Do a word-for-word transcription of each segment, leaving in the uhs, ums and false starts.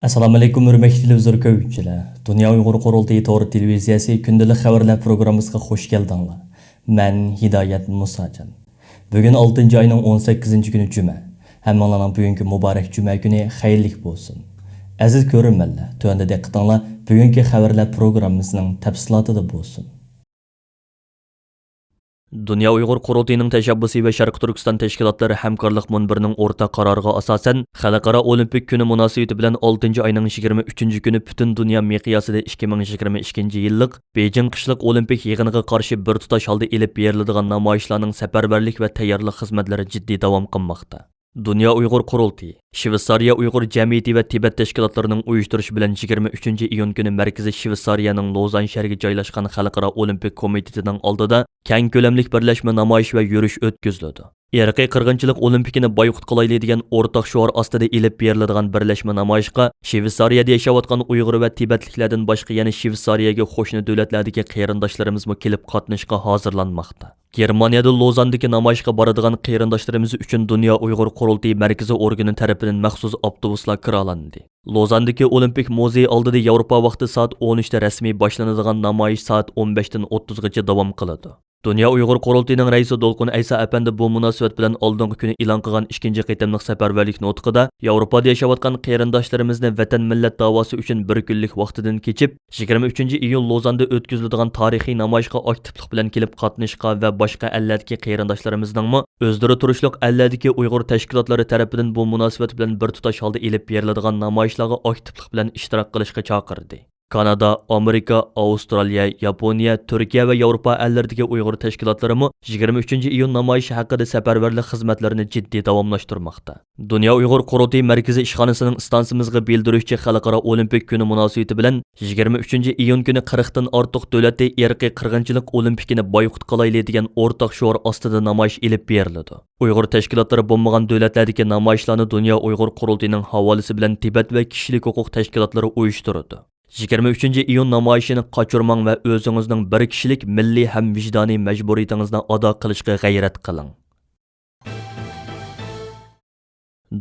ئەسسالامۇئەلەيكۇم، ھۆرمەتلىك تېلېۋىزور كۆرگۈچىلەر. دۇنيا ئۇيغۇر قۇرۇلتىيى تور تېلېۋىزىيەسى كۈندىلىك خەۋەرلەر پروگراممىسىغا خۇش كەلدىڭلار. مەن ھىدايەت مۇساجان. بۈگۈن ئالتىنچى ئاينىڭ ئون سەككىزىنچى كۈنى جۈمە. ھەممىڭلارنىڭ بۈگۈنكى مۇبارەك جۈمە كۈنى خەيرلىك بولسۇن. ئەزىز كۆرۈرمەنلەر، تۆۋەندە دىققىتىڭلار بۈگۈنكى خەۋەرلەر پروگراممىسىنىڭ تەپسىلاتىدا بولسۇن. دۇنيا ئۇيغۇر قۇرۇلتىيىنىڭ تەشەببۇسى ۋە شەرقىي تۈركىستان تەشكىلاتلىرى ھەمكارلىق مۇنبىرىنىڭ ئورتاق قارارىغا ئاساسەن، خەلقئارا ئولىمپىك كۈنى مۇناسىۋىتى بىلەن ئالتىنچى ئاينىڭ يىگىرمە ئۈچىنچى كۈنى پۈتۈن دۇنيا مىقياسىدا ئىككى مىڭ يىگىرمە ئىككىنچى يىللىق بېيجىڭ قىشلىق ئولىمپىك يىغىنىغا قارشى بىر تۇتاش ھالدا ئېلىپ بېرىلىدىغان نامايىشلارنىڭ سەپەرۋەرلىك ۋە تەييارلىق خىزمەتلىرى جىددىي داۋام قىلماقتا. دۇنيا ئۇيغۇر قۇرۇلتىيى، شۋېتسارىيە ئۇيغۇر جەمئىيىتى ۋە تىبەت تەشكىلاتلىرىنىڭ ئۇيۇشتۇرۇشى بىلەن يىگىرمە ئۈچىنچى ئىيۇن كۈنى مەركىزى شۋېتسارىيەنىڭ لوزان شەھىرىگە جايلاشقان خەلقئارا ئولىمپىك كومىتېتىنىڭ ئالدىدا كەڭ كۆلەملىك بىرلەشمە نامايىش ۋە يۈرۈش ئۆتكۈزۈلىدۇ. ئىرقىي قىرغىنچىلىق ئولىمپىكىنى بايقۇت قىلايلى دېگەن ئورتاق شوئار ئاستىدا ئېلىپ بېرىلىدىغان بىرلەشمە نامايىشقا شۋېتسارىيەدە ياشاۋاتقان ئۇيغۇر ۋە تىبەتلىكلەردىن باشقا يەنە شۋېتسارىيەگە قوشنا دۆلەتلەردىكى قېرىنداشلىرىمىزمۇ كېلىپ قاتنىشىشقا ھازىرلانماقتا. گېرمانىيەدىن لوزاندىكى نامايىشقا بارىدىغان قېرىنداشلىرىمىز ئۈچۈن دۇنيا ئۇيغۇر قۇرۇلتىيى مەركىزىي ئورگىنى تەرىپىدىن مەخسۇس ئاپتوبۇسلار كىرالىندى. لوزاندىكى ئولىمپىك مۇزېي ئالدىدا ياۋروپا ۋاقتى سائەت ئون ئۈچتە رەسمىي باشلىنىدىغان نامايىش سائەت ئون بەشتىن ئوتتۇزغىچە داۋام قىلىدۇ. دۇنيا ئۇيغۇر قۇرۇلتىيىنىڭ رەئىسى دولقۇن ئەيسا ئەپەندى بۇ مۇناسىۋەت بىلەن ئالدىنقى كۈنى ئېلان قىلغان ئىككىنچى قېتىملىق سەپەرۋەرلىك نۇتقىدا ياۋروپادا ياشاۋاتقان قېرىنداشلىرىمىزنى ۋەتەن مىللەت داۋاسى ئۈچۈن بىر كۈنلۈك ۋاقتىدىن كېچىپ، يىگىرمە ئۈچىنچى ئىيۇل لوزاندا ئۆتكۈزۈلىدىغان تارىخىي نامايىشقا ئاكتىپلىق بىلەن كېلىپ قاتنىشىشقا ۋە باشقا ئەللەردىكى قېرىنداشلىرىمىزنىڭمۇ ئۆزلىرى تۇرۇشلۇق ئەللەردىكى ئۇيغۇر تەشكىلاتلىرى تەرىپىدىن بۇ مۇناسىۋەت بىلەن بىر تۇتاش ھالدا ئېلىپ بېرىلىدىغان نامايىشلارغا ئاكتىپلىق بىلەن ئىشتىراك قىلىشقا چاقىردى. كانادا، ئامېرىكا، ئاۋسترالىيە، ياپونىيە، تۈركىيە ۋە ياۋروپا ئەللىرىدىكى ئۇيغۇر تەشكىلاتلىرىمۇ يىگىرمە ئۈچىنچى ئىيۇن نامايىشى ھەققىدە سەپەرۋەرلىك خىزمەتلىرىنى جىددىي داۋاملاشتۇرماقتا. دۇنيا ئۇيغۇر قۇرۇلتىيى مەركىزىي ئىشخانىسىنىڭ ئىستانسىمىزغا بىلدۈرۈشىچە، خەلقئارا ئولىمپىك كۈنى مۇناسىۋىتى بىلەن يىگىرمە ئۈچىنچى ئىيۇن كۈنى قىرىقتىن ئارتۇق دۆلەتتە ئىرقىي قىرغىنچىلىق ئولىمپىكىنى بايقۇت قىلايلى دېگەن ئورتاق شوئار ئاستىدا نامايىش ئېلىپ بېرىلىدۇ. ئۇيغۇر تەشكىلاتلىرى بولمىغان دۆلەتلەردىكى نامايىشلارنى دۇنيا ئۇيغۇر قۇرۇلتىيىنىڭ ھاۋالىسى بىلەن تىبەت ۋە كىشىلىك ھوقۇق تەشكىلاتلىرى ئۇيۇشتۇرىدۇ. يىگىرمە ئۈچىنچى ئىيۇن نامايىشىنى قاچۇرماڭ ۋە ئۆزىڭىزنىڭ بىر كىشىلىك مىللىي ھەم ۋىجدانىي مەجبۇرىيىتىڭىزنى ئادا قىلىشقا غەيرەت قىلىڭ.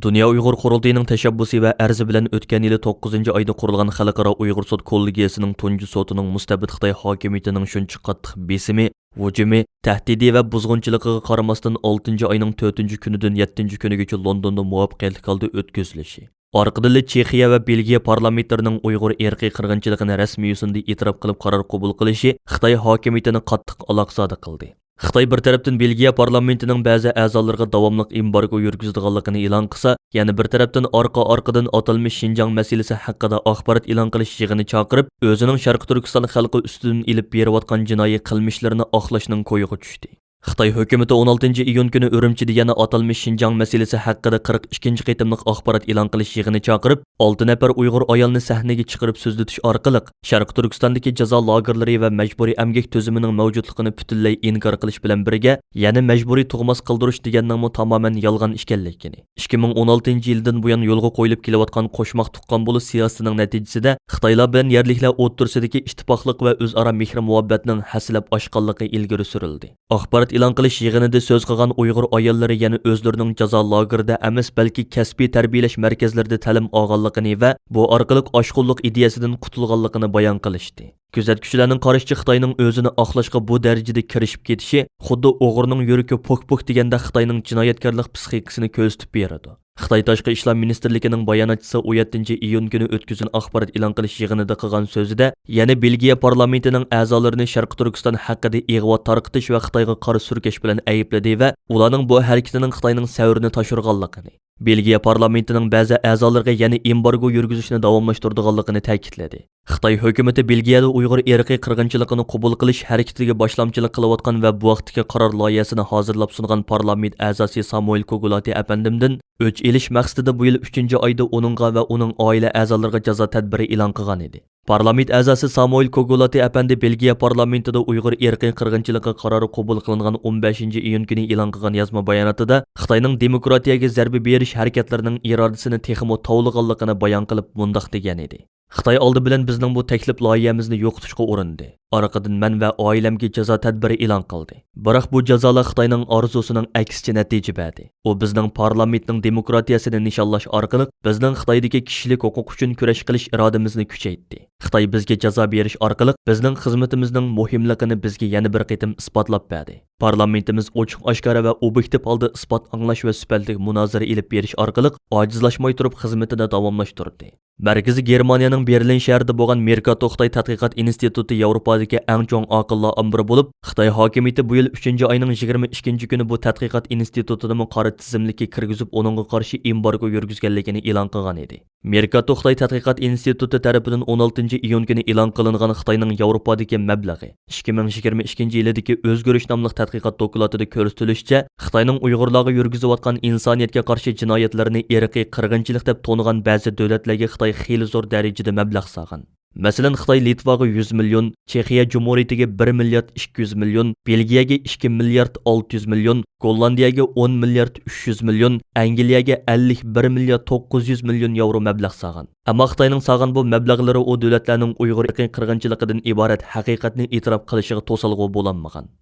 دۇنيا ئۇيغۇر قۇرۇلتىيىنىڭ تەشەببۇسى ۋە ئەرزى بىلەن ئۆتكەن يىلى توققۇزىنچى ئايدا قۇرۇلغان خەلقئارا ئۇيغۇر سوت كوللېگىيەسىنىڭ تۇنجى سوتىنىڭ مۇستەبىت خىتاي ھاكىمىيىتىنىڭ شۇنچە قاتتىق بېسىمى، ھۇجۇمى، تەھدىتى ۋە بۇزغۇنچىلىقىغا قارىماستىن، ئالتىنچى ئاينىڭ تۆتىنچى كۈنىدىن يەتتىنچى كۈنىگىچە لوندوندا مۇۋەپپەقىيەتلىك ھالدا ئۆتكۈزۈلۈشى، ئارقىدىنلا چېخىيە ۋە بېلگىيە پارلامېنتلىرىنىڭ ئۇيغۇر ئىرقىي قىرغىنچىلىقىنى رەسمىي يۈزىنى ئېتىراپ قىلىپ قارار قوبۇل قىلىشى خىتاي ھاكىمىيىتىنى قاتتىق ئالاقزادە قىلدى. خىتاي بىر تەرەپتىن بېلگىيە پارلامېنتىنىڭ بەزى ئەزالىرىغا داۋاملىق ئېمبارگو يۈرگۈزىدىغانلىقىنى ئېلان قىلسا، يەنە بىر تەرەپتىن ئارقا-ئارقىدىن ئاتالمىش شىنجاڭ مەسىلىسى ھەققىدە ئاخبارات ئېلان قىلىش يىغىنى چاقىرىپ، ئۆزىنىڭ شەرقىي تۈركىستان خەلقى ئۈستىدىن ئېلىپ بېرىۋاتقان جىنايى قىلمىشلىرىنى ئاقلاشنىڭ كويىغا چۈشتى. خىتاي ھۆكۈمىتى ئون ئالتىنچى ئىيۇن كۈنى ئۈرۈمچىدە يەنە ئاتالمىش شىنجاڭ مەسىلىسى ھەققىدە قىرىق ئىككىنچى قېتىملىق ئاخبارات ئېلان قىلىش يىغىنى چاقىرىپ، ئالتە نەپەر ئۇيغۇر ئايالنى سەھنىگە چىقىرىپ سۆزلىتىش ئارقىلىق، شەرقىي تۈركىستاندىكى جازا لاگېرلىرى ۋە مەجبۇرىي ئەمگەك تۈزۈمىنىڭ مەۋجۇتلۇقىنى پۈتۈنلەي ئىنكار قىلىش بىلەن بىرگە، يەنە مەجبۇرىي تۇغماس قىلدۇرۇش دېگەننىڭمۇ تامامەن يالغان ئىكەنلىكىنى، ئىككى مىڭ ئون ئالتىنچى يىلدىن بۇيان يولغا قويۇلۇپ كېلىۋاتقان قوشماق تۇغقان بولۇش سىياسىتىنىڭ نەتىجىسىدە خىتايلار بىلەن يەرلىكلەر ئوتتۇرىسىدىكى ئىتتىپاقلىق ۋە ئۆزئارا مېھىر-مۇھەببەتنىڭ ھەسسىلەپ ئاشقانلىقى ئىلگىرى سۈرۈلدى. ئاخبارات ئېلان قىلىش يىغىنىدا سۆز قىلغان ئۇيغۇر ئاياللىرى يەنە ئۆزلىرىنىڭ جازا لاگېرىدا ئەمەس، بەلكى كەسپىي تەربىيەلەش مەركەزلىرىدە تەلىم ئالغانلىقىنى ۋە بۇ ئارقىلىق ئاشقۇنلۇق ئىدىيەسىدىن قۇتۇلغانلىقىنى بايان قىلىشتى. كۆزەتكۈچىلەرنىڭ قارىشىچە، خىتاينىڭ ئۆزىنى ئاقلاشقا بۇ دەرىجىدە كىرىشىپ كېتىشى خۇددى ئوغرىنىڭ يۈرىكى پوك-پوك دېگەندەك خىتاينىڭ جىنايەتكارلىق پىسخىكىسىنى كۆرسىتىپ بېرىدۇ. خىتاي تاشقى ئىشلار مىنىستىرلىكىنىڭ باياناتچىسى ئون يەتتىنچى ئىيۇن كۈنى ئۆتكۈزگەن ئاخبارات ئېلان قىلىش يىغىنىدا قىلغان سۆزىدە، يەنە بېلگىيە پارلامېنتىنىڭ ئەزالىرىنى شەرقىي تۈركىستان ھەققىدە ئىغۋا تارقىتىش ۋە خىتايغا قارا سۈركەش بىلەن ئەيىبلىدى ۋە ئۇلارنىڭ بۇ ھەرىكىتىنىڭ خىتاينىڭ سەۋرىنى تاشۇرغانلىقىنى، بېلگىيە پارلامېنتىنىڭ بەزى ئەزالىرىغا يەنە ئېمبارگو يۈرگۈزۈشنى داۋاملاشتۇرىدىغانلىقىنى تەكىتلىدى. خىتاي ھۆكۈمىتى بېلگىيەدە ئۇيغۇر ئىرقىي قىرغىنچىلىقىنى قوبۇل قىلىش ھەرىكىتىگە باشلامچىلىق قىلىۋاتقان ۋە بۇ ھەقتىكى قارار لايىھەسىنى ھازىرلاپ سۇنغان پارلامېنت ئەزاسى سامۇئېل كوگۇلاتى ئەپەندىمدىن ئۆچ ئېلىش مەقسىتىدە بۇ يىل ئۈچىنچى ئايدا ئۇنىڭغا ۋە ئۇنىڭ ئائىلە ئەزالىرىغا جازا تەدبىرى ئېلان قىلغان ئىدى. پارلامېنت ئەزاسى سامۇئېل كوگۇلاتى ئەپەندى بېلگىيە پارلامېنتىدا ئۇيغۇر ئىرقىي قىرغىنچىلىقى قارارى قوبۇل قىلىنغان ئون بەشىنچى ئىيۇن كۈنى ئېلان قىلغان يازما باياناتىدا خىتاينىڭ دېموكراتىيەگە زەربە بېرىش ھەرىكەتلىرىنىڭ ئىرادىسىنى تېخىمۇ تاۋلىغانلىقىنى بايان قىلىپ مۇنداق دېگەن ئىدى: خىتاي ئالدى بىلەن بىزنىڭ بۇ تەكلىپ لايىھەمىزنى يوقىتىشقا ئۇرۇندى. ئارقىدىن مەن ۋە ئائىلەمگە جازا تەدبىرى ئېلان قىلدى. بىراق بۇ جازالار خىتاينىڭ ئارزۇسىنىڭ ئەكسىچە نەتىجە بەردى. ئۇ بىزنىڭ پارلامېنتنىڭ دېموكراتىيەسىنى نىشانلاش ئارقىلىق بىزنىڭ خىتايدىكى كىشىلىك ھوقۇق ئۈچۈن كۈرەش قىلىش ئىرادىمىزنى كۈچەيتتى. خىتاي بىزگە جازا بېرىش ئارقىلىق بىزنىڭ خىزمىتىمىزنىڭ مۇھىملىقىنى بىزگە يەنە بىر قېتىم ئىسپاتلاپ بەردى. پارلامېنتىمىز ئوچۇق-ئاشكارا ۋە ئوبيېكتىپ ھالدا ئىسپات ئاڭلاش ۋە سۈپەتلىك مۇنازىرە ئېلىپ بېرىش ئارقىلىق ئاجىزلاشماي تۇرۇپ خىزمىتىنى داۋاملاشتۇردى. مەركىزىي گېرمانىيەنىڭ بېرلىن شەھىرىدە بولغان مېركاتو خىتاي تەتقىقات ئىنستىتۇتى ياۋروپادىكى ئەڭ چوڭ ئاقىللار ئامبىرى بولۇپ، خىتاي ھاكىمىيىتى بۇ يىل ئۈچىنچى ئاينىڭ يىگىرمە ئىككىنچى كۈنى بۇ تەتقىقات ئىنستىتۇتىنىمۇ قارا تىزىملىككە كىرگۈزۈپ، ئۇنىڭغا قارشى ئېمبارگو يۈرگۈزگەنلىكىنى ئېلان قىلغان ئىدى. مېركاتو خىتاي تەتقىقات ئىنستىتۇتى تەرىپىدىن ئون ئالتىنچى ئىيۇن كۈنى ئېلان قىلىنغان خىتاينىڭ ياۋروپادىكى مەبلىغى، ئىككى مىڭ يىگىرمە ئىككىنچى يىلىدىكى ئۆزگىرىش ناملىق تەتقىقات دوكلاتىدا كۆرسىتىلىشىچە، خىتاينىڭ ئۇيغۇرلارغا يۈرگۈزۈۋاتقان ئىنسانىيەتكە قارشى جىنايەتلىرىنى ئىرقىي قىرغىنچىلىق دەپ تونۇغان بەزى دۆلەتلەرگە خىتاي خېلى زور دەرىجىدە مەبلەغ سالغان. مەسىلەن، خىتاي لىتۋاغا يۈز مىليون، چېخىيە جۇمھۇرىيىتىگە بىر مىليارد ئىككى يۈز مىليون، بېلگىيەگە ئىككى مىليارد ئالتە يۈز مىليون، گوللاندىيەگە ئون مىليارد ئۈچ يۈز مىليون، ئەنگلىيەگە ئەللىك بىر مىليارد توققۇز يۈز مىليون ياۋرو مەبلەغ سالغان. ئەمما خىتاينىڭ سالغان بۇ مەبلەغلىرى ئۇ دۆلەتلەرنىڭ ئۇيغۇر ئىرقىي قىرغىنچىلىقىدىن ئىبارەت ھەقىقەتنى ئېتىراپ قىلىشىغا توسالغۇ بولالمىغان.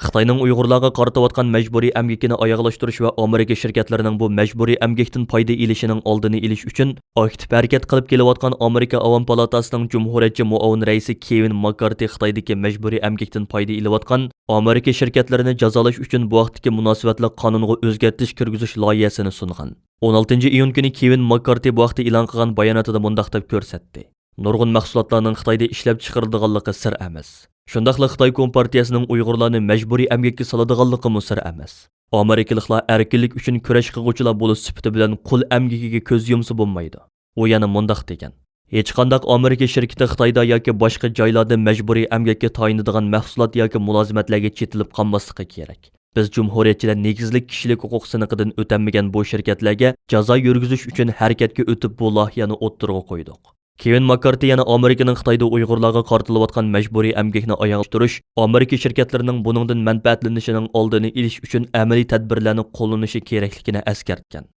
خىتاينىڭ ئۇيغۇرلارغا قارىتىۋاتقان مەجبۇرىي ئەمگىكىنى ئاياغلاشتۇرۇش ۋە ئامېرىكا شىركەتلىرىنىڭ بۇ مەجبۇرىي ئەمگەكتىن پايدا ئېلىشىنىڭ ئالدىنى ئېلىش ئۈچۈن ئاكتىپ ھەرىكەت قىلىپ كېلىۋاتقان ئامېرىكا ئاۋام پالاتاسىنىڭ جۇمھۇرىيەتچى مۇئاۋىن رەئىسى كېۋىن ماككارتى خىتايدىكى مەجبۇرىي ئەمگەكتىن پايدا ئېلىۋاتقان ئامېرىكا شىركەتلىرىنى جازالاش ئۈچۈن بۇ ھەقتىكى مۇناسىۋەتلىك قانۇنغا ئۆزگەرتىش كىرگۈزۈش لايىھەسىنى سۇنغان. ئون ئالتىنچى ئىيۇن كۈنى كېۋىن ماككارتى بۇ ھەقتە ئېلان قىلغان باياناتىدا مۇنداق دەپ كۆرسەتتى: نۇرغۇن مەھسۇلاتلارنىڭ خىتايدا ئىشلەپچىقىرىلىدىغانلىقى سىر ئەمەس. شۇنداقلا خىتاي كومپارتىيەسىنىڭ ئۇيغۇرلارنى مەجبۇرىي ئەمگەككە سالىدىغانلىقىمۇ سىر ئەمەس. ئامېرىكىلىقلار ئەركىنلىك ئۈچۈن كۈرەش قىلغۇچىلار بولۇش سۈپىتى بىلەن قۇل ئەمگىكىگە كۆز يۇمسا بولمايدۇ. ئۇ يەنە مۇنداق دېگەن: ھېچقانداق ئامېرىكا شىركىتى خىتايدا ياكى باشقا جايلاردا مەجبۇرىي ئەمگەككە تايىنىدىغان مەھسۇلات ياكى مۇلازىمەتلەرگە چېتىلىپ قالماسلىقى كېرەك. بىز جۇمھۇرىيەتچىلەر نېگىزلىك كىشىلىك ھوقۇق سىنىقىدىن ئۆتەلمىگەن بۇ شىركەتلەرگە جازا يۈرگۈزۈش ئۈچۈن ھەرىكەتكە ئۆتۈپ، بۇ لايىھەنى ئوتتۇرىغا قويدۇق. كېۋىن ماككارتى يەنە ئامېرىكىنىڭ خىتايدا ئۇيغۇرلارغا قارىتىلىۋاتقان مەجبۇرىي ئەمگەكنى ئاياغلاشتۇرۇش، ئامېرىكا شىركەتلىرىنىڭ بۇنىڭدىن مەنپەئەتلىنىشىنىڭ ئالدىنى ئېلىش ئۈچۈن ئەمەلىي تەدبىرلەرنى قوللىنىشى كېرەكلىكىنى ئەسكەرتكەن.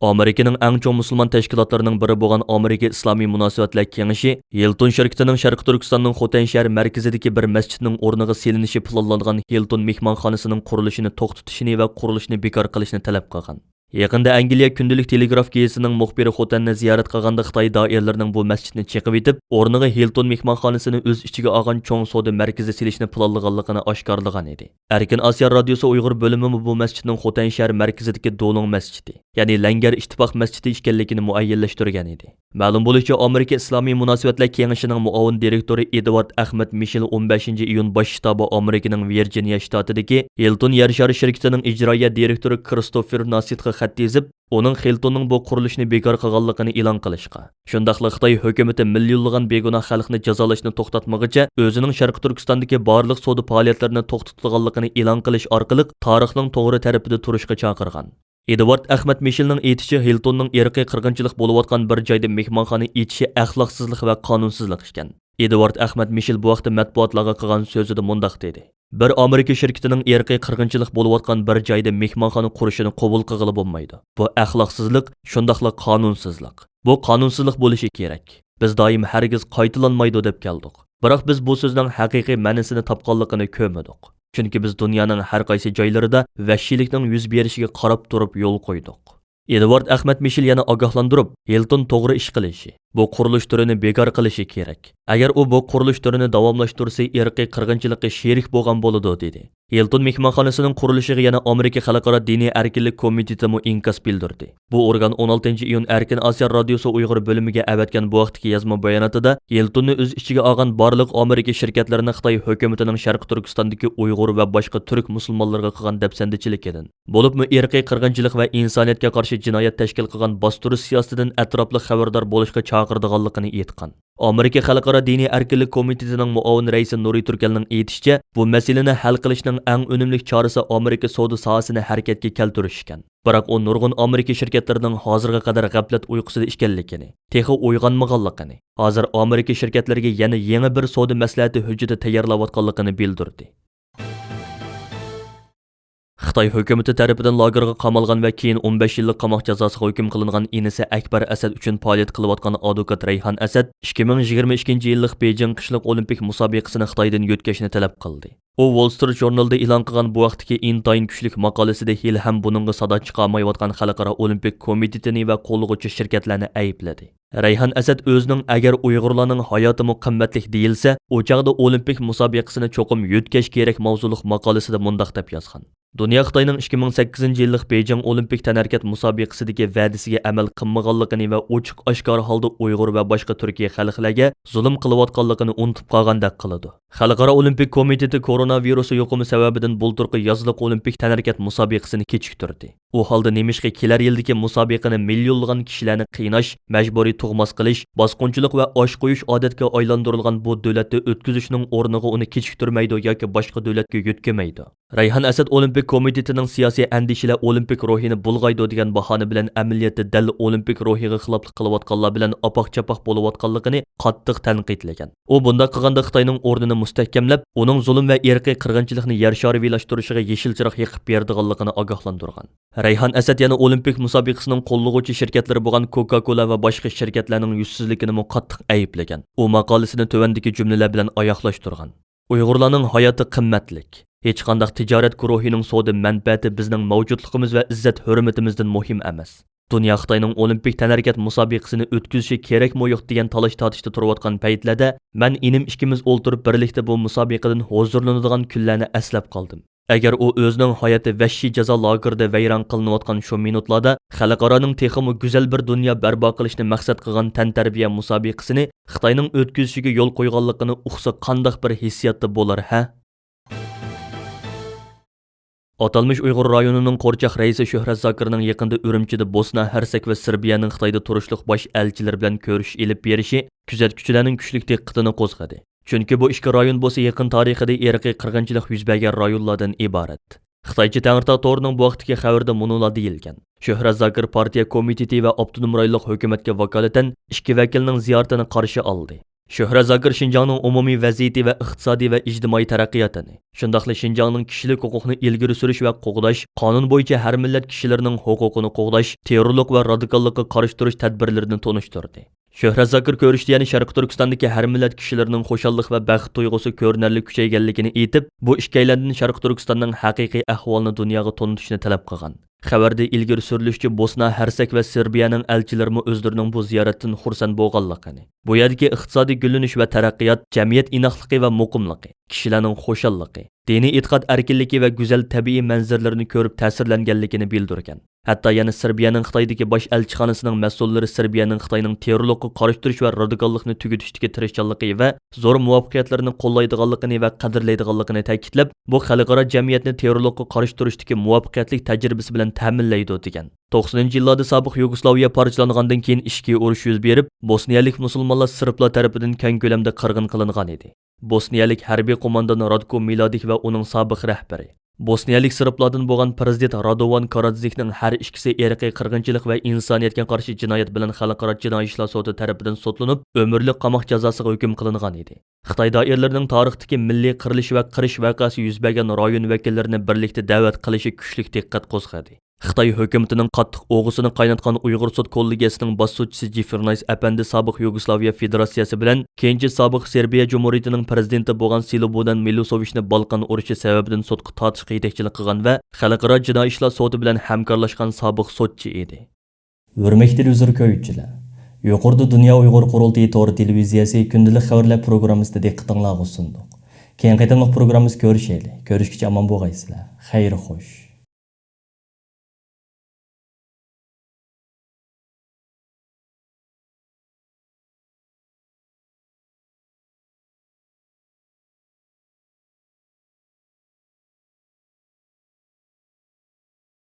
ئامېرىكىنىڭ ئەڭ چوڭ مۇسۇلمان تەشكىلاتلىرىنىڭ بىرى بولغان ئامېرىكا ئىسلامىي مۇناسىۋەتلەر كېڭىشى ھىلتون شىركىتىنىڭ شەرقىي تۈركىستاننىڭ خوتەن شەھەر مەركىزىدىكى بىر مەسچىتنىڭ ئورنىغا سېلىنىشى پىلانلانغان ھىلتون مېھمانخانىسىنىڭ قۇرۇلۇشىنى توختىتىشىنى ۋە قۇرۇلۇشنى بىكار قىلىشنى تەلەپ قىلغان. يېقىندا ئەنگلىيە كۈندىلىك تېلېگراف گېزىتىنىڭ مۇخبىرى خوتەننى زىيارەت قىلغاندا خىتاي دائىرىلىرىنىڭ بۇ مەسچىتنى چېقىۋېتىپ، ئورنىغا ھىلتون مېھمانخانىسىنى ئۆز ئىچىگە ئالغان چوڭ سودا مەركىزى سېلىشنى پىلانلىغانلىقىنى ئاشكارىلىغان ئىدى. ئەركىن ئاسىيا رادىيوسى ئۇيغۇر بۆلۈمىمۇ بۇ مەسچىتنىڭ خوتەن شەھەر مەركىزىدىكى دولۇڭ مەسچىتى، يەنى لەڭگەر ئىتتىپاق مەسچىتى ئىكەنلىكىنى مۇئەييەنلەشتۈرگەن ئىدى. مەلۇم بولۇشىچە، ئامېرىكا ئىسلامىي مۇناسىۋەتلەر كېڭىشىنىڭ مۇئاۋىن دىرېكتورى ئېدۋارد ئەخمەت مىشېل ئون بەشىنچى ئىيۇن باش شتابى ئامېرىكىنىڭ ۋىرجىنىيە شتاتىدىكى ھىلتون يەر شارى شىركىتىنىڭ ئىجرائىيە دىرېكتورى كرىستوفېر ناسىتقا خەت يېزىپ، ئۇنىڭ خىلتوننىڭ بۇ قۇرۇلۇشىنى بىكار قىلغانلىقىنى ئېلان قىلىشقا، شۇنداقلا خىتاي ھۆكۈمىتى مىليونلىغان بىگۇناھ خەلقنى جازالاشنى توختاتمىغىچە، ئۆزىنىڭ شەرقىي تۈركىستاندىكى بارلىق سودا پائالىيەتلىرىنى توختىتىدىغانلىقىنى ئېلان قىلىش ئارقىلىق تارىخنىڭ توغرا تەرىپىدە تۇرۇشقا چاقىرغان. ئېدۋارد ئەخمەت مىشېلنىڭ ئېيتىشىچە، ھىلتوننىڭ ئىرقىي قىرغىنچىلىق بولۇۋاتقان بىر جايدا مېھمانخانا ئېچىشى ئەخلاقسىزلىق ۋە قانۇنسىزلىق ئىكەن. ئېدۋارد ئەخمەت مىشېل بۇ ھەقتە مەتبۇئاتلارغا قىلغان سۆزىدە مۇنداق دېدى: بىر ئامېرىكا شىركىتىنىڭ ئىرقىي قىرغىنچىلىق بولۇۋاتقان بىر جايدا مېھمانخانا قۇرۇشىنى قوبۇل قىلغىلى بولمايدۇ. بۇ ئەخلاقسىزلىق، شۇنداقلا قانۇنسىزلىق. بۇ قانۇنسىزلىق بولۇشى كېرەك. بىز دائىم ھەرگىز قايتىلانمايدۇ دەپ كەلدۇق. بىراق بىز بۇ سۆزنىڭ ھەقىقىي مەنىسىنى تاپقانلىقىنى كۆرمىدۇق. چۈنكى بىز دۇنيانىڭ ھەر قايسى جايلىرىدا ۋەھشىيلىكنىڭ يۈز بېرىشىگە قاراپ تۇرۇپ يول قويدۇق. ئېدۋارد ئەخمەت مىشېل يەنە ئاگاھلاندۇرۇپ، ھىلتون توغرا ئىش قىلىشى، بۇ قۇرۇلۇش تۈرىنى بىكار قىلىشى كېرەك. ئەگەر ئۇ بۇ قۇرۇلۇش تۈرىنى داۋاملاشتۇرسا، ئىرقىي قىرغىنچىلىققا شېرىك بولغان بولىدۇ، دېدى. ھىلتون مېھمانخانىسىنىڭ قۇرۇلۇشىغا يەنە ئامېرىكا خەلقئارا دىنىي ئەركىنلىك كومىتېتىمۇ ئىنكاس بىلدۈردى. بۇ ئورگان ئون ئالتىنچى ئىيۇن ئەركىن ئاسىيا رادىيوسى ئۇيغۇر بۆلۈمىگە ئەۋەتكەن بۇ ھەقتىكى يازما باياناتىدا، ھىلتوننى ئۆز ئىچىگە ئالغان بارلىق ئامېرىكا شىركەتلىرىنى خىتاي ھۆكۈمىتىنىڭ شەرقىي تۈركىستاندىكى ئۇيغۇر ۋە باشقا تۈرك مۇسۇلمانلىرىغا قىلغان دەپسەندىچىلىكىدىن، بولۇپمۇ ئىرقىي قىرغىنچىلىق ۋە ئىنسانىيەتكە قارشى جىنايەت تەشكىل قىلغان باستۇرۇش سىياسىتىدىن ئەتراپلىق خەۋەردار بولۇشقا چاقىرىدىغانلىقىنى ئېيتقان. ئامېرىكا خەلقئارا دىنىي ئەركىنلىك كومىتېتىنىڭ مۇئاۋىن رەئىسى نۇرى تۈركەلنىڭ ئېيتىشىچە، بۇ مەسىلىنى ھەل قىلىشنىڭ ئەڭ ئۈنۈملۈك چارىسى ئامېرىكا سودا ساھەسىنى ھەرىكەتكە كەلتۈرۈش ئىكەن. بىراق ئۇ نۇرغۇن ئامېرىكا شىركەتلىرىنىڭ ھازىرغا قەدەر غەپلەت ئۇيقۇسىدا ئىكەنلىكىنى، تېخى ئويغانمىغانلىقىنى، ھازىر ئامېرىكا شىركەتلىرىگە يەنە يېڭى بىر سودا مەسلىھەتى ھۆججىتى تەييارلاۋاتقانلىقىنى بىلدۈردى. خىتاي ھۆكۈمىتى تەرىپىدىن لاگېرغا قامالغان ۋە كېيىن ئون بەش يىللىق قاماق جازاسىغا ھۆكۈم قىلىنغان ئىنىسى ئەكبەر ئەسەد ئۈچۈن پائالىيەت قىلىۋاتقان ئادۋوكات رەيھان ئەسەد ئىككى مىڭ يىگىرمە ئىككىنچى يىللىق بېيجىڭ قىشلىق ئولىمپىك مۇسابىقىسىنى خىتايدىن يۆتكەشنى تەلەپ قىلدى. ئۇ ۋول سترىت ژۇرنىلىدا ئېلان قىلغان بۇ ھەقتىكى ئىنتايىن كۈچلۈك ماقالىسىدە ھېلىھەم بۇنىڭغا سادا چىقارمايۋاتقان خەلقئارا ئولىمپىك كومىتېتىنى ۋە قوللىغۇچى شىركەتلەرنى ئەيىبلىدى. رەيھان ئەسەد ئۆزىنىڭ ئەگەر ئۇيغۇرلارنىڭ ھاياتىمۇ قىممەتلىك دېيىلسە، ئۇ چاغدا ئولىمپىك مۇسابىقىسىنى چوقۇم يۆتكەش كېرەك ماۋزۇلۇق ماقالىسىدە مۇنداق دەپ يازغان: دۇنيا خىتاينىڭ ئىككى مىڭ سەككىزىنچى يىللىق بېيجىڭ ئولىمپىك تەنھەرىكەت مۇسابىقىسىدىكى ۋەدىسىگە ئەمەل قىلمىغانلىقىنى ۋە ئوچۇق ئاشكارا ھالدا ئۇيغۇر ۋە باشقا تۈركىي خەلقلەرگە زۇلۇم قىلىۋاتقانلىقىنى ئۇنتۇپ قالغاندەك قىلىدۇ. خەلقئارا ئولىمپىك كومىتېتى كورونا ۋىرۇسى يۇقۇمى سەۋەبىدىن بۇلتۇرقى يازلىق ئولىمپىك تەنھەرىكەت مۇسابىقىسىنى كېچىكتۈردى. ئۇ ھالدا نېمىشقا كېلەر يىلدىكى مۇسابىقىنى مىليونلىغان كىشىلەرنى قىيناش، مەجبۇرىي تۇغماس قىلىش، باسقۇنچىلىق ۋە ئاچ قويۇش ئادەتكە ئايلاندۇرۇلغان بۇ دۆلەتتە ئۆتكۈزۈشنىڭ ئورنىغا ئۇنى كېچىكتۈرمەيدۇ ياكى باشقا دۆلەتكە يۆتكىمەيدۇ؟ رەيھان ئەسەد ئولىمپىك كومىتېتىنىڭ سىياسىي ئەندىشىلەر ئولىمپىك روھىنى بۇلغايدۇ دېگەن باھانە بىلەن ئەمەلىيەتتە دەل ئولىمپىك روھىغا خىلاپلىق قىلىۋاتقانلار بىلەن ئاپاق-چاپاق بولۇۋاتقانلىقىنى قاتتىق تەنقىدلىگەن. ئۇ بۇنداق قىلغاندا خىتاينىڭ ئورنىنى مۇستەھكەملەپ، ئۇنىڭ زۇلۇم ۋە ئىرقىي قىرغىنچىلىقنى يەر شارى ۋىلاشتۇرۇشىغا يېشىل چىراغ يېقىپ بېرىدىغانلىقىنى ئاگاھلاندۇرغان. رەيھان ئەسەد يەنە ئولىمپىك مۇسابىقىسىنىڭ قوللىغۇچى شىركەتلىرى بولغان كوكا كولا ۋە باشقا شىركەتلەرنىڭ يۈزسىزلىكىنىمۇ قاتتىق ئەيىبلىگەن. ئۇ ماقالىسىنى تۆۋەندىكى جۈملىلەر بىلەن ئاياغلاشتۇرغان: ئۇيغۇرلارنىڭ ھاياتى قىممەتلىك. ھېچقانداق تىجارەت گۇرۇھىنىڭ سودا مەنپەئەتى بىزنىڭ مەۋجۇتلۇقىمىز ۋە ئىززەت ھۆرمىتىمىزدىن مۇھىم ئەمەس. دۇنيا خىتاينىڭ ئولىمپىك تەنھەرىكەت مۇسابىقىسىنى ئۆتكۈزۈشى كېرەكمۇ يوق دېگەن تالاش تارتىشتا تۇرۇۋاتقان پەيتلەردە، مەن ئىنىم ئىككىمىز ئولتۇرۇپ بىرلىكتە بۇ مۇسابىقىدىن ھۇزۇرلىنىدىغان كۈنلەرنى ئەسلەپ قالدىم. ئەگەر ئۇ ئۆزىنىڭ ھاياتى ۋەھشىي جازا لاگېرىدا ۋەيران قىلىنىۋاتقان شۇ مىنۇتلاردا خەلقئارانىڭ تېخىمۇ گۈزەل بىر دۇنيا بەرپا قىلىشنى مەقسەت قىلغان تەنتەربىيە مۇسابىقىسىنى خىتاينىڭ ئۆتكۈزۈشىگە يول قويغانلىقىنى ئۇقسا قانداق بىر ھېسسىياتتا بولار، ھە؟ ئاتالمىش ئۇيغۇر رايونىنىڭ قورچاق رەئىسى شۆھرەت زاكىرنىڭ يېقىندا ئۈرۈمچىدە بوسنا ھەرسەك ۋە سېربىيەنىڭ خىتايدا تۇرۇشلۇق باش ئەلچىلىرى بىلەن كۆرۈشۈش ئېلىپ بېرىشى كۆزەتكۈچىلەرنىڭ كۈچلۈك دىققىتىنى قوزغىدى. چۈنكى بۇ ئىككى رايون بولسا يېقىن تارىخىدا ئىرقىي قىرغىنچىلىق يۈز بەرگەن رايونلاردىن ئىبارەت. خىتايچە تەڭرىتاغ تورىنىڭ بۇ ھەقتىكى خەۋىرىدە مۇنۇلار دېيىلگەن: شۆھرەت زاكىر پارتىيە كومىتېتى ۋە ئاپتونوم رايونلۇق ھۆكۈمەتكە ۋاكالىتەن ئىككى ۋەكىلنىڭ زىيارىتىنى قارشى ئالدى. شۆھرەت زاكىر شىنجاڭنىڭ ئومۇمىي ۋەزىيىتى ۋە ئىقتىسادىي ۋە ئىجتىمائىي تەرەققىياتىنى، شۇنداقلا شىنجاڭنىڭ كىشىلىك ھوقۇقنى ئىلگىرى سۈرۈش ۋە قوغداش، قانۇن بويىچە ھەر مىللەت كىشىلىرىنىڭ ھوقۇقىنى قوغداش، تېررورلۇق ۋە رادىكاللىققا قارشى تۇرۇش تەدبىرلىرىنى تونۇشتۇردى. شۆھرەت زاكىر كۆرۈشتە يەنە شەرقىي تۈركىستاندىكى ھەر مىللەت كىشىلىرىنىڭ خۇشاللىق ۋە بەخت تۇيغۇسى كۆرۈنەرلىك كۈچەيگەنلىكىنى ئېيتىپ، بۇ ئىككىيلەندىن شەرقىي تۈركىستاننىڭ ھەقىقىي ئەھۋالىنى دۇنياغا تونۇتۇشنى تەلەپ قىلغان. خەۋەردە ئىلگىرى سۈرۈلۈشىچە، بوسنا ھەرسەك ۋە سېربىيەنىڭ ئەلچىلىرىمۇ ئۆزلىرىنىڭ بۇ زىيارەتتىن خۇرسەن بولغانلىقىنى، بۇ يەردىكى ئىقتىسادىي گۈللىنىش ۋە تەرەققىيات، جەمئىيەت ئىناقلىقى ۋە مۇقىملىقى، كىشىلەرنىڭ خۇشاللىقى، دىنىي ئېتىقاد ئەركىنلىكى ۋە گۈزەل تەبىئىي مەنزىرىلىرىنى كۆرۈپ تەسىرلەنگەنلىكىنى بىلدۈرگەن. ھەتتا يەنە سېربىيەنىڭ خىتايدىكى باش ئەلچىخانىسىنىڭ مەسئۇللىرى سېربىيەنىڭ خىتاينىڭ تېررورلۇققا قارشى تۇرۇش ۋە رادىكاللىقنى تۈگىتىشتىكى تىرىشچانلىقى ۋە زور مۇۋەپپەقىيەتلىرىنى قوللايدىغانلىقىنى ۋە قەدىرلەيدىغانلىقىنى تەكىتلەپ، بۇ خەلقئارا جەمئىيەتنى تېررورلۇققا قارشى تۇرۇشتىكى مۇۋەپپەقىيەتلىك تەجرىبىسى بىلەن تەمىنلەيدۇ، دېگەن. توقسىنىنچى يىللاردا سابىق يۇگوسلاۋىيە پارچىلانغاندىن كېيىن ئىچكى ئۇرۇش يۈز بېرىپ، بوسنىيەلىك مۇسۇلمانلار سېربلار تەرىپىدىن كەڭ كۆلەمدە قىرغىن قىلىنغان ئىدى. بوسنىيەلىك ھەربىي قوماندان راتكو مىلادىك ۋە ئۇنىڭ سابىق رەھبىرى، بوسنىيەلىك سېربلاردىن بولغان پىرېزىدېنت رادوۋان كارادزىكنىڭ ھەر ئىككىسى ئىرقىي قىرغىنچىلىق ۋە ئىنسانىيەتكە قارشى جىنايەت بىلەن خەلقئارا جىنايى ئىشلار سوتى تەرىپىدىن سوتلىنىپ، ئۆمۈرلۈك قاماق جازاسىغا ھۆكۈم قىلىنغان ئىدى. خىتاي دائىرىلىرىنىڭ تارىختىكى مىللىي قىرىلىش ۋە قىرىش ۋەقەسى يۈز بەرگەن رايون ۋەكىللىرىنى بىرلىكتە دەۋەت قىلىشى كۈچلۈك دىققەت قوزغىدى. خىتاي ھۆكۈمىتىنىڭ قاتتىق ئوغىسىنى قايناتقان ئۇيغۇر سوت كوللېگىيەسىنىڭ باش سوتچىسى جېفرنايس ئەپەندى سابىق يۇگوسلاۋىيە فېدېراتسىيەسى بىلەن كېيىنچە سابىق سېربىيە جۇمھۇرىيىتىنىڭ پىرېزىدېنتى بولغان سلوبودان مىلوسوۋىچنى بالقان ئۇرۇشى سەۋەبىدىن سوتقا تارتىشقا يېتەكچىلىك قىلغان ۋە خەلقئارا جىنايى ئىشلار سوتى بىلەن ھەمكارلاشقان سابىق سوتچى ئىدى. ھۆرمەتلىك تېلېۋىزور كۆرگۈچىلەر! يۇقىرىدا دۇنيا ئۇيغۇر قۇرۇلتىيى تور تېلېۋىزىيەسى كۈندىلىك خەۋەرلەر پروگراممىسىدا دىققىتىڭلارغا سۇندۇق. كېيىنكى قېتىملىق پروگراممىمىزدا كۆرۈشەيلى. كۆرۈشكىچە ئامان بولغايسىلەر. خەير خوش.